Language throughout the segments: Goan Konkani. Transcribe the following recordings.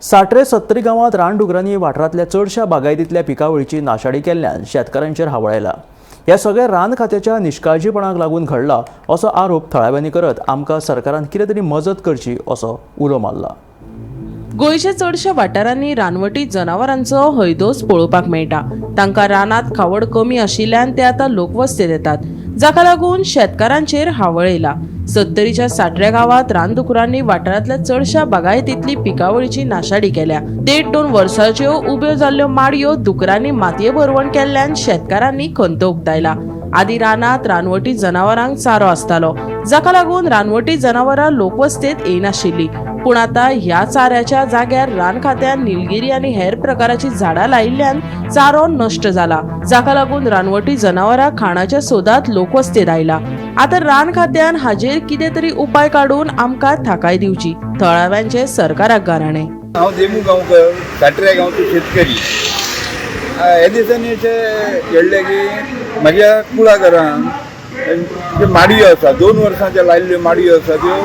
साट्रे सत्तरी गांवांत रानडुकरांनी वाठारांतल्या चडशा बागायतींतल्या पिकावळीची नाशाडी केल्ल्यान शेतकारांचेर हावळ आयला. ह्या सगळ्या रान खात्याच्या निश्काळजीपणाक लागून घडला असो आरोप थळाव्यांनी करत आमकां सरकारान कितें तरी मजत करची असो उलो मारला. गोंयच्या चडशा वाठारांनी रानवटी जनावरांचो हैदोस पळोवपाक मेळटा. तांकां रानांत खावड कमी आशिल्ल्यान ते आतां लोकवस्तेत येतात, जाका लागून शेतकारांचेर हावळ येयला. सत्तरीच्या साटऱ्या गांवांत रानदुकरांनी वाठारांतल्या चडशा बागायतींतली पिकावळीची नाशाडी केल्या. 1.5-2 वर्सांच्यो उब्यो जाल्ल्यो माडयो दुकरांनी मातये भरवण केल्ल्यान शेतकारांनी खंत उक्तायला. आदी रानांत रानवटी जनावरांक चारो आसतालो, जाका लागून रानवटी जनावरां लोकवस्तेत येयनाशिल्ली. पूण आतां ह्या चाऱ्याच्या जाग्यार रान खात्यान निलगिरी आनी हेर प्रकाराची झाडां लायिल्ल्यान चारो नश्ट जाला, जाका लागून रानवटी जनावरां खाणाच्या सोदांत लोकवस्तेत आयला. आतां रान खात्यान हाजेर कितें तरी उपाय काडून आमकां थाकाय दिवची, थळाव्यांचे सरकाराक गाराणें. हांव देमू गांवकर, साटऱ्या गांवचो शेतकरी. ह्या दिसांनी अशें घडलें की म्हज्या कुळागरान ज्यो माडयो आसा, 2 वर्सांच्यो लायिल्ल्यो माडयो आसा, त्यो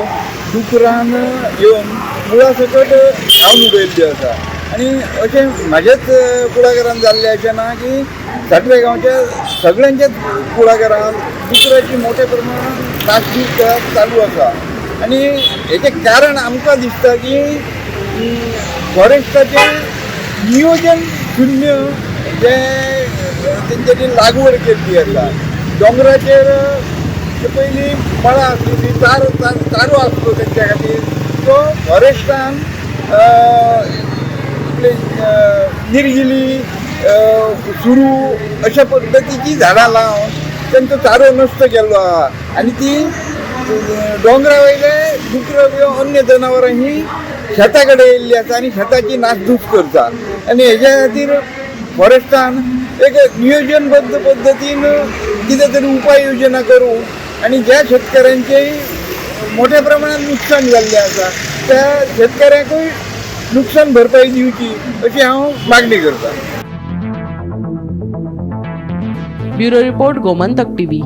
डुकरान येवन मुळा सकट खावन उडयल्ल्यो आसा. आनी अशें म्हाज्याच कुळागरान जाल्लें अशें ना की साटऱ्या गांवच्या सगळ्यांच्याच कुळागरान डुकराची मोठ्या प्रमाणात नासधूस चालू आसा. आनी हेचें कारण आमकां दिसता की फॉरेस्टाचें नियोजन शुन्य जें तेंच्यांनी लागवड केल्ली आसा. दोंगराचेर पयलीं मळां आसली ती चारो आसलो तेंच्या खातीर, तो फॉरेस्टान आपले निरगिली, सुरू अशा पद्दतीची झाडां लावन तेंचो चारो नश्ट केल्लो आहा. आनी ती दोंगरा वयले दुकरां किंवा अन्य जनावरां ही शेता कडेन येयल्ली आसा आनी शेताची नासधूस करता. आनी हेज्या खातीर फॉरेस्टान एक नियोजनबद्ध पद्दतीन कितें तरी उपाय योजना करूं आनी ज्या शेतकऱ्यांचे मोठ्या प्रमाणात नुकसान जाल्लें आसा त्या शेतकऱ्यांकूय नुकसान भरपाई दिवची अशी हांव मागणी करता. Bureau report, Gomantak TV.